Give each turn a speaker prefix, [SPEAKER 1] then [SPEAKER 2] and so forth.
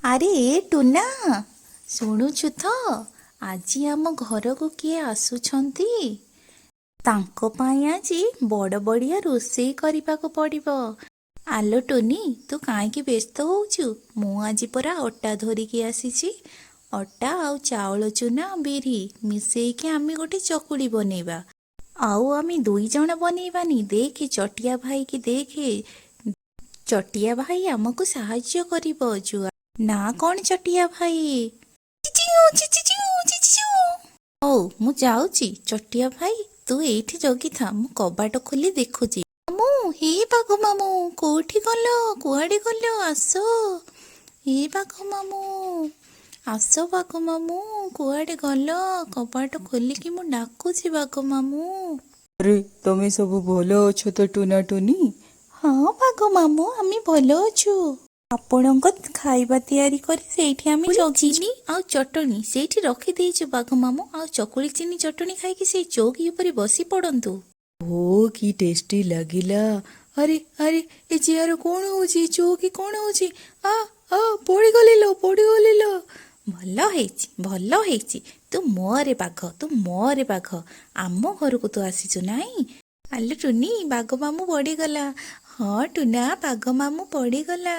[SPEAKER 1] ଆରେ ଏ ଟୁନା, ଶୁଣୁଛୁ ତ? ଆଜି ଆମ ଘରକୁ କିଏ ଆସୁଛନ୍ତି। ତାଙ୍କ ପାଇଁ ଆଜି ବଡ଼ ବଡ଼ିଆ ରୋଷେଇ କରିବାକୁ ପଡ଼ିବ। ଆଲୋ ଟୁନି, ତୁ କାହିଁକି ବ୍ୟସ୍ତ ହଉଛୁ? ମୁଁ ଆଜି ପରା ଅଟା ଧରିକି ଆସିଛି। ଅଟା ଆଉ ଚାଉଳ ଚୁନା, ବିରି ମିଶେଇକି ଆମେ ଗୋଟେ ଚକୁଳି ବନେଇବା। ଆଉ ଆମେ ଦୁଇ ଜଣ ବନେଇବାନି, ଦେଖେ ଚଟିଆ ଭାଇକି ଦେଖେ। ଚଟିଆ ଭାଇ ଆମକୁ ସାହାଯ୍ୟ କରିବ ଜୁଆ ନା କଣ ଚଟିଆ ଭାଇ? ଚିଚିଉଁ, ଚିଚିଚିଉଁ, ଚିଚିଚିଉଁ। ହଉ, ମୁଁ ଯାଉଛି। ଚଟିଆ ଭାଇ, ତୁ ଏଇଠି ଜଗିଥା, ମୁଁ କବାଟ ଖୋଲି ଦେଖୁଛି। ମାମୁଁ, ହେ ବାଘ ମାମୁଁ, କୋଉଠି ଗଲ? କୁଆଡେ ଗଲ? ଆସ। ହେ ବାଘ ମାମୁଁ, ଆସ। ବାଘ ମାମୁଁ, କୁଆଡେ ଗଲ? କବାଟ ଖୋଲିକି ମୁଁ ଡାକୁଛି ବାଘ ମାମୁଁ।
[SPEAKER 2] ଆରେ, ତମେ ସବୁ ଭଲ ଅଛ ତ ଟୁନା ଟୁନି?
[SPEAKER 1] ହଁ ବାଘ ମାମୁଁ, ଆମେ ଭଲ ଅଛୁ। ଆପଣଙ୍କ ଖାଇବା ତିଆରି କରି ସେଇଠି ଆମେ ଚିନି ଆଉ ଚଟଣି ସେଇଠି ରଖିଦେଇଛୁ ବାଘ ମାମୁଁ। ଆଉ ଚକୁଳି ଚିନି ଚଟଣି ଖାଇକି ସେଇ ଚୌକି ଉପରେ ବସି ପଡନ୍ତୁ।
[SPEAKER 2] ଓ, କି ଟେଷ୍ଟି ଲାଗିଲା! ଆରେ ଆରେ, ଏ ଚେୟାର କଣ ହଉଛି? ଚୌକି କଣ ହଉଛି? ଆ ଆ, ପଡ଼ିଗଲି ଲୋ, ପଡ଼ିଗଲି ଲୋ!
[SPEAKER 1] ଭଲ ହେଇଛି, ଭଲ ହେଇଛି। ତୁ ମରେ ବାଘ, ତୁ ମରେ ବାଘ। ଆମ ଘରକୁ ତୁ ଆସିଛୁ ନାଇଁ? ଆଲୋ ଟୁନି, ବାଘ ମାମୁଁ ପଡ଼ିଗଲା। ହଁ ଟୁନା, ବାଘ ମାମୁଁ ପଡ଼ିଗଲା।